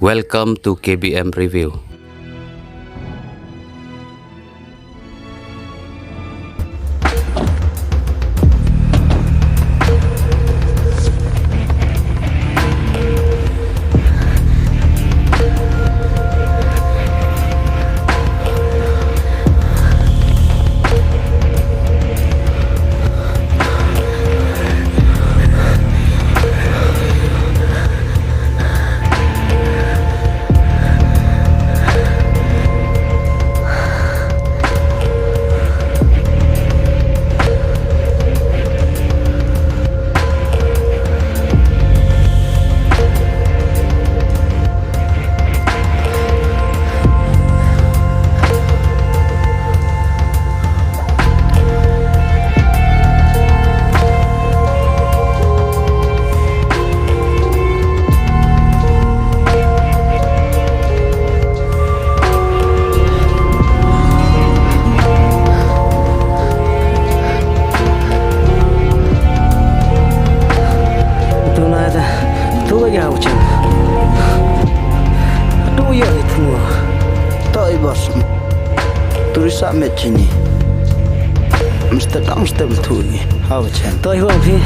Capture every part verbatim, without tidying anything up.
Welcome to K B M Review. Tuna da, tu ya ucen. Tu ya itu. To i bos. Turisa met chini. Mesti tang mesti betul ni. Hau chen. To i huang phi.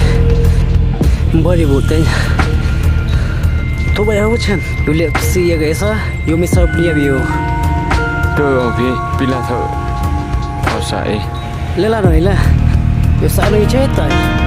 Body buat tanya. Tu ba ya ucen. Yule psi ya gaisa. Yo misal beli ya biu. Tu huang phi. Pila tu. Kau sa eh. Lela no ila. Yo sa no i chetai.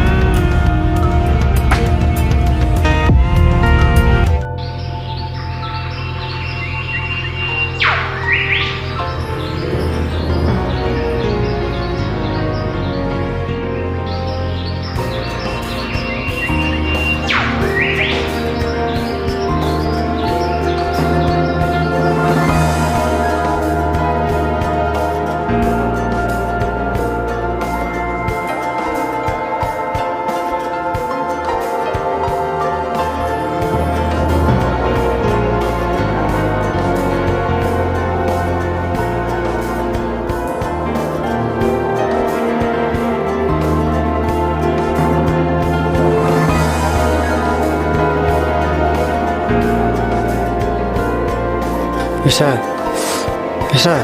Isa. Isa.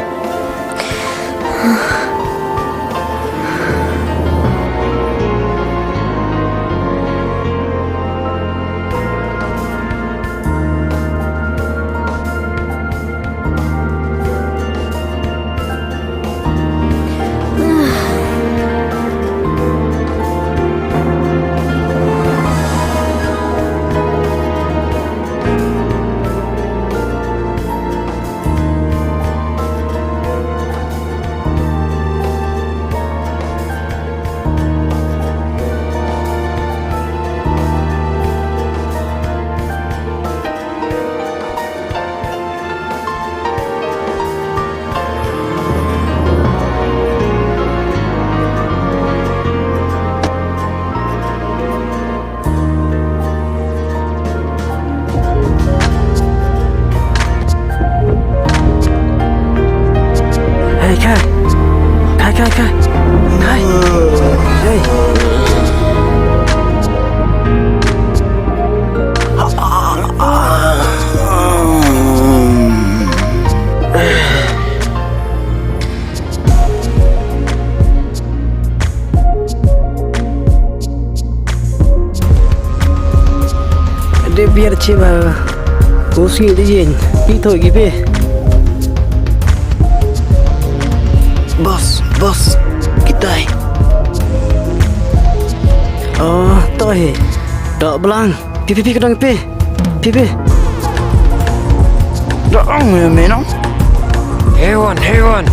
Hey, Kai. Kai, Kai, Kai. Kai. Hey. Dep biar chiba. Usi di yin. Ito gibi. Bos, bos. Kitai. Oh, tohi. Dok belang. Pi, pi, pi, kedang pi. Pi, pi. Dok ang me me nong. Hewan, hewan.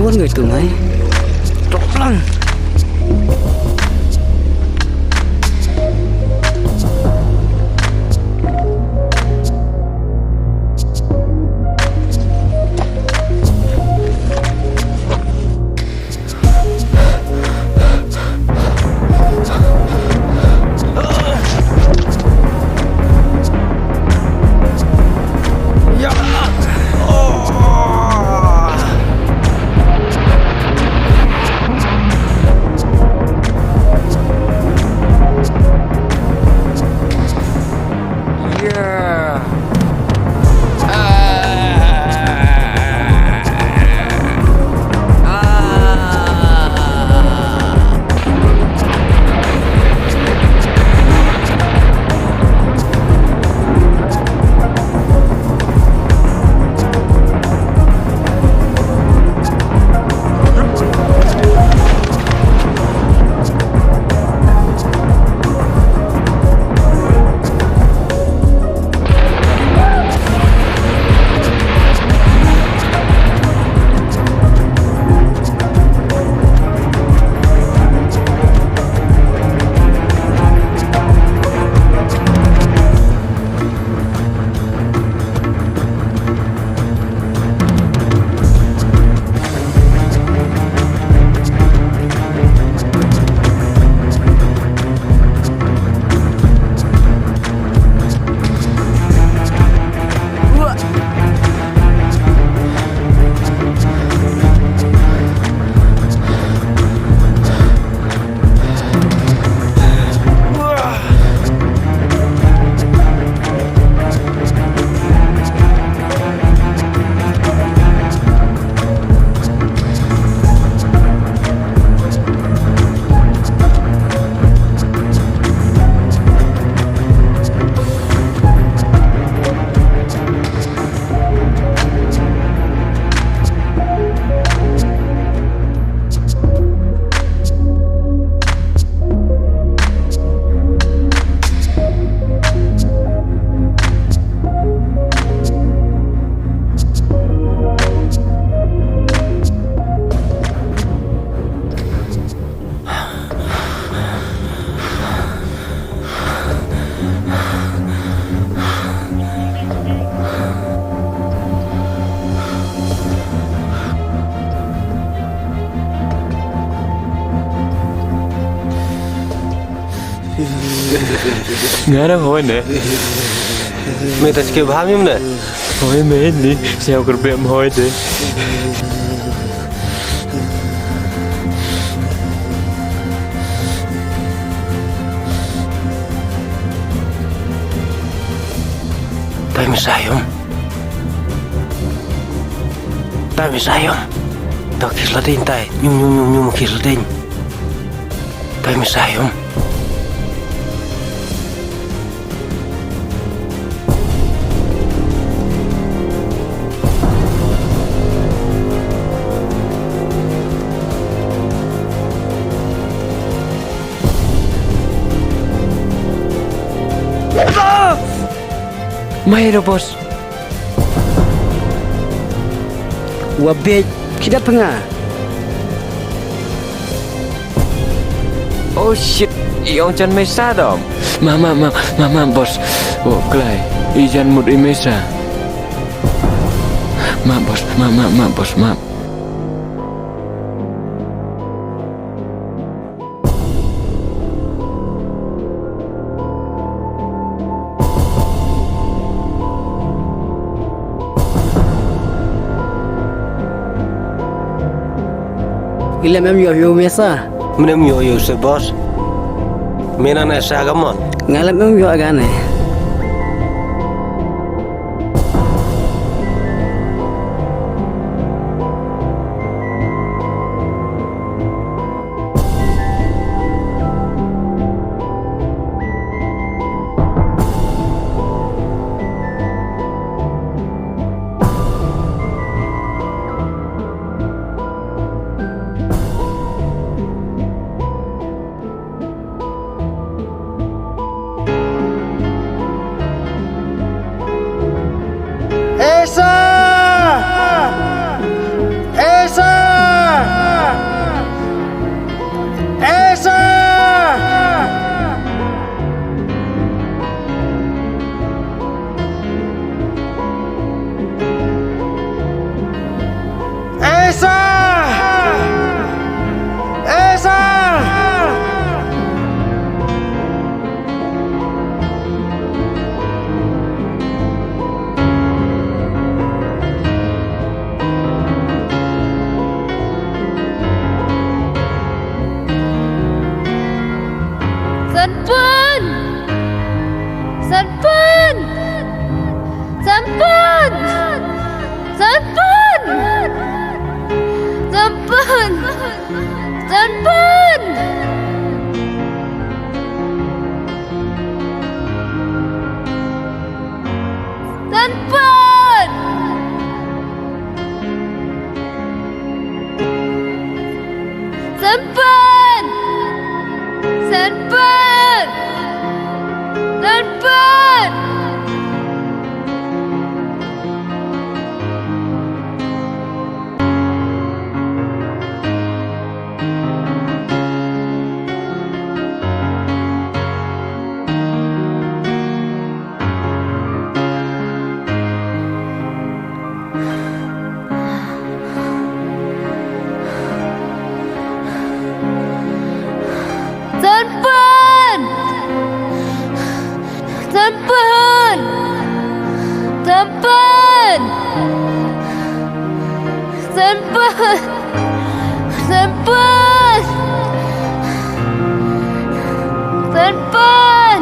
Ngai tu ngai. Tok lang. Nga dang hoi ne. Me ta chike bha mim ne. Hoi me ni, siaw ker be hoi de. Tai me sayom. Tai me sayom. To khis la ding tai. Nyum nyum nyum nyum khis la ding. Tai me sayom. Mai ro boss. Wa bej, khie dap nga. Oh shit, i ong jan mesa dom. Ma ma ma ma ma boss. Oh klai, i jan mut i mesa. Ma boss, ma ma ma boss, ma. Ilem em ïoh ïoh mesa. Mnem ïoh ïoh se boss. Mena na sa gamon. Ngalem em ïoh agane. Tun Pun! Tun Pun! Tun Pun! Tun Pun! Tun Pun! Tun Pun!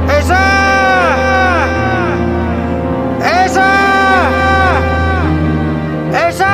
Esa! Esa! Esa!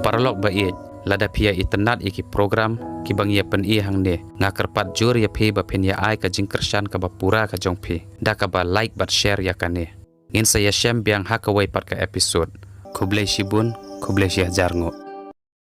Paralok ba ïeit, lada phi ïa itynnad ïa ki program kiba ngi ïa pyni hangne, nga kyrpad jur ïa phi ba phin ïa ai ka jingkyrshan kaba pura ka jong phi da kaba like bad share ïa kane. Ngin sa ïashem biang ha kawei pat ka episode. Khublei shibun, khublei shihajar nguh.